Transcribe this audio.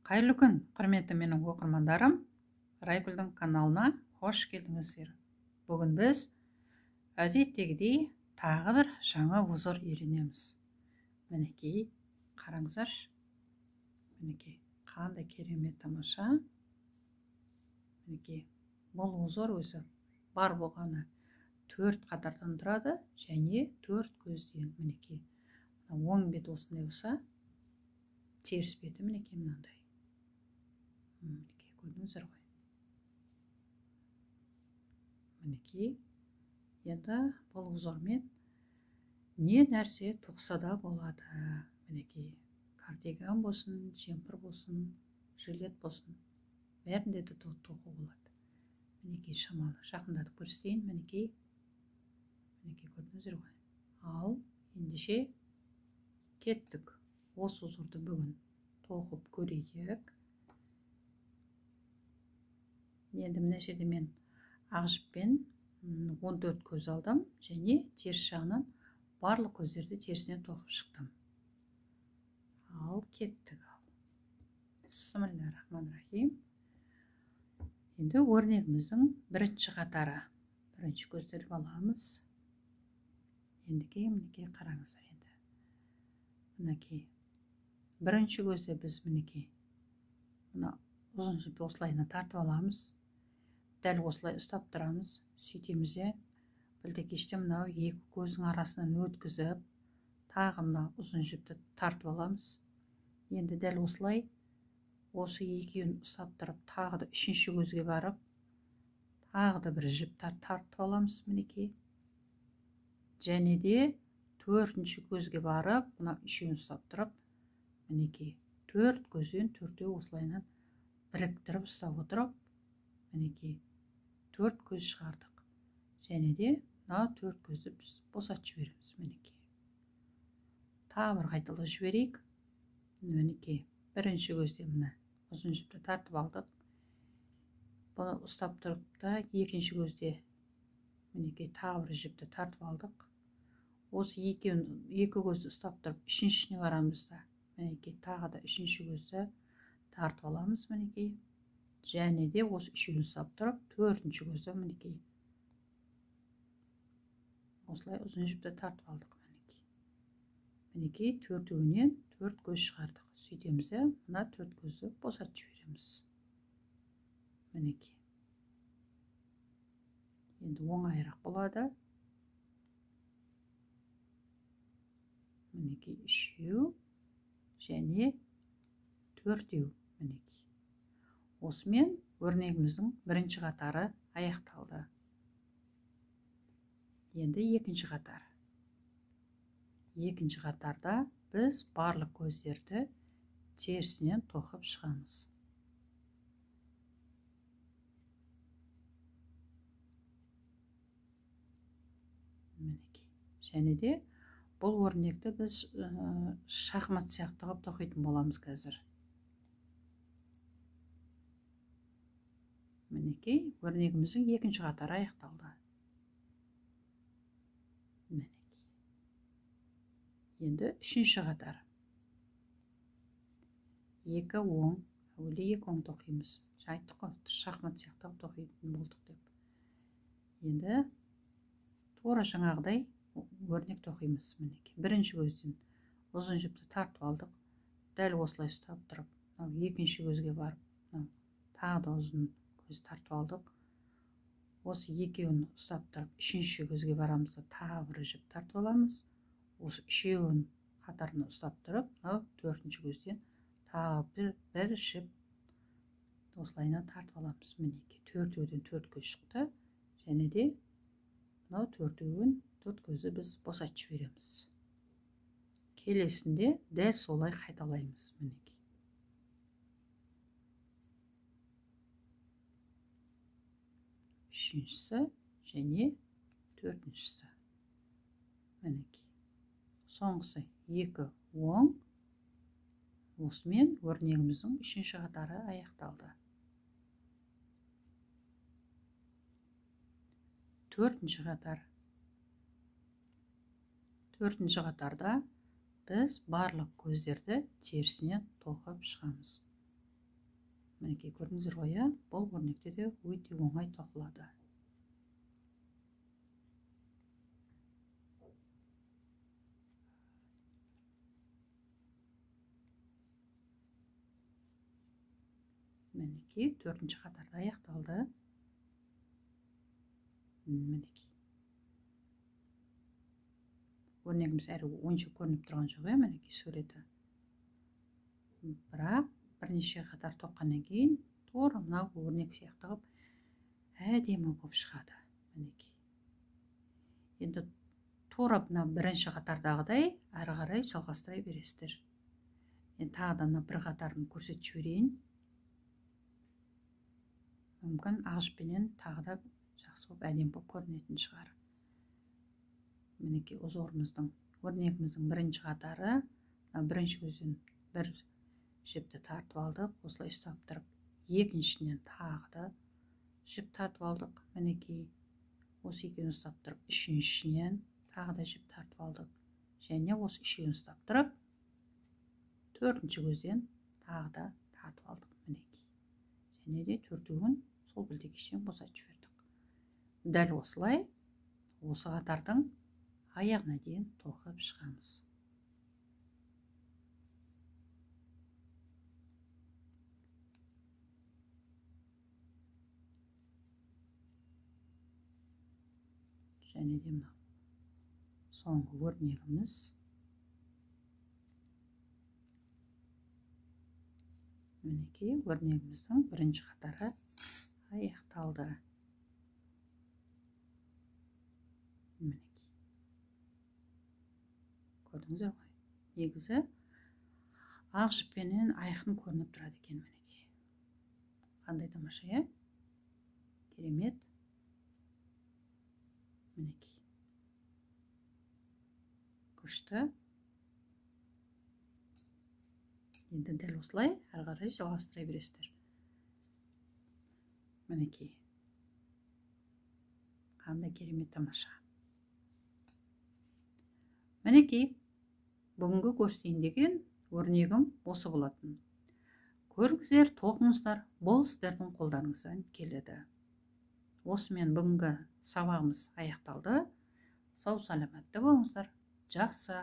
Қайырлы күн, құрметті менің оқырмандарым. Райгүлдің каналына қош келдіңіздер. Бүгін біз әдеттегідей тағы бір жаңа узор үйренеміз. Мінекей, қараңыздаршы. Мінекей, қандай керемет тамаша. Мінекей, бұл узор өзі бар болғаны 4 қатардан тұрады және 4 көзден. Мінекей, оң бет осындай болса, теріс беті мінекей мынандай. Мінекей, көрдіңіздер ғой. Мінекей, енді бұл узормен не нәрсе тоқса да болады. Мінекей, кардиган болсын, жемпір болсын, жилет болсын, бәрінде де тоқу болады. Мінекей, шамалы жақындатып көрсетейін. Мінекей, мінекей, көрдіңіздер ғой. Ал ендеше кеттік. Осы узорды бүгін тоқып көрейік. Енді мына жерде мен ақ жіппен 14 көз алдым және теріс жағынан барлық көздерді терісінен тоқып шықтым. Ал кеттік. Ал бисмиллахиррахманиррахим. Енді өрнегіміздің бірінші қатары. Бірінші көзді іліп аламыз. Ендіге мінекей қараңыздар енді. Мінекей. Бірінші көзді біз мінекей мына ұзын жіпті осылайына тартып аламыз. Дәл осылай ұстап тұрамыз. Сөйтеміз де білдекеште мынау екі көздің арасынан өткізіп, тағы мына ұзын жіпті тартып аламыз. Енді дәл осылай осы екеуін ұстап тұрып, тағы да үшінші көзге барып, тағы да бір жіп тартып аламыз мінекей. Және де төртінші көзге барып, мына үшеуін ұстап тұрып, мінекей төрт көзден төртеу осылайынан біріктіріп ұстап отырып, мінекей төрт көз шығардық. Және де мына төрт көзді біз босатып жібереміз мінекей. Тағы бір қайталап жіберейік. Мінекей, бірінші көзде мына ұзын жіпті тартып алдық. Бұны ұстап тұрып та екінші көзде мінекей тағы бір жіпті тартып алдық. Осы екеуін, екі көзді ұстап тұрып үшіншісіне барамыз да мінекей тағы да үшінші көзді тартып аламыз мінекей. Және де осы үшеуін ұстап тұрып төртінші көзді мінекей осылай ұзын жіпті тартып алдық мінекей. Мінекей төртеуінен төрт көз шығардық. Сөйтеміз де мына төрт көзді босатып жібереміз. Мінекей. Енді оңайырақ болады. Мінекей үшеу және төртеу мінекей. Осымен өрнегіміздің бірінші қатары аяқталды. Енді екінші қатар. Екінші қатарда біз барлық көздерді терісінен тоқып шығамыз. Мінекей. Және де бұл өрнекті біз шахмат сияқты қылып тоқитын боламыз қазір. Мінекей, өрнегіміздің екінші қатары аяқталды. Мінекей. Енді үшінші қатар. Екі оң, әуелі екі оң тоқимыз. Жаңа айттық қой, шахмат сияқты тоқитын болдық деп. Енді тура жаңағыдай өрнек тоқимыз мінекей. Бірінші көзден ұзын жіпті тартып алдық. Дәл осылай ұстап тұрып, мынау екінші көзге барып, мынау тағы да ұзын көз тартып алдық. Осы екеуін ұстап тұрып, үшінші көзге барамыз да тағы бір жіп тартып аламыз. Осы үшеуін қатарына ұстап тұрып, мынау төртінші көзден тағы бір жіп осылайынан тартып аламыз. Мінекей, төртеуден төрт көз шықты. Және де мынау төртеуін, төрт көзді біз босатып жібереміз. Келесінде дәл солай қайталаймыз мінекей. Үшіншісі және төртіншісі. Мінекей. Соңғысы екі оң. Осымен өрнегіміздің үшінші қатары аяқталды. Төртінші қатар. Төртінші қатарда біз барлық көздерді терісінен тоқып шығамыз. Мінекей, көрдіңіздер ғой, иә? Бұл өрнекте де өте оңай тоқылады. Мінекей, төртінші қатарда аяқталды. Мінекей. Өрнегіміз әрі онша көрініп тұрған жоқ, иә, мінекей суреті. Бірақ бірнеше қатар тоққаннан кейін тура мынау өрнек сияқты қылып әдемі болып шығады. Мінекей. Енді тура мына бірінші қатардағыдай әрі қарай жалғастыра бересіздер. Енді тағы да мына бір қатарын көрсетіп жіберейін. Мүмкін ақ жіппенен тағы да жақсы болып әдемі болып көрінетін шығар. Мінекей, узорымыздың, өрнегіміздің бірінші қатары. Мына бірінші көзден бір жіпті тартып алдық, осылай ұстап тұрып, екіншінен тағы да жіп тартып алдық. Мінекей, осы екеуін ұстап тұрып, үшіншінен тағы да жіп тартып алдық. Және осы үшеуін ұстап тұрып, төртінші көзден тағы да тартып алдық. Мінекей. Және де төртеуін сол білдекештен босатып жібердік. Дәл осылай осы қатардың аяғына дейін тоқып шығамыз. Және де мына соңғы өрнегіміз. Мінекей, өрнегіміздің бірінші қатары аяқталды. Мінекей. Көрдіңіздер ғой. Негізі ақ жіппенен айқын көрініп тұрады екен, мінекей. Қандай тамаша, иә? Керемет. Мінекей. Күшті. Енді дәл осылай әрі қарай жалғастыра бересіздер. Мінекей. Қандай керемет тамаша. Мінекей, бүгінгі көрсетейін деген өрнегім осы болатын. Көріңіздер, тоқыңыздар, бұл сіздердің қолдарыңыздан келеді. Осымен бүгінгі сабағымыз аяқталды. Сау саламатты болыңыздар. Жақсы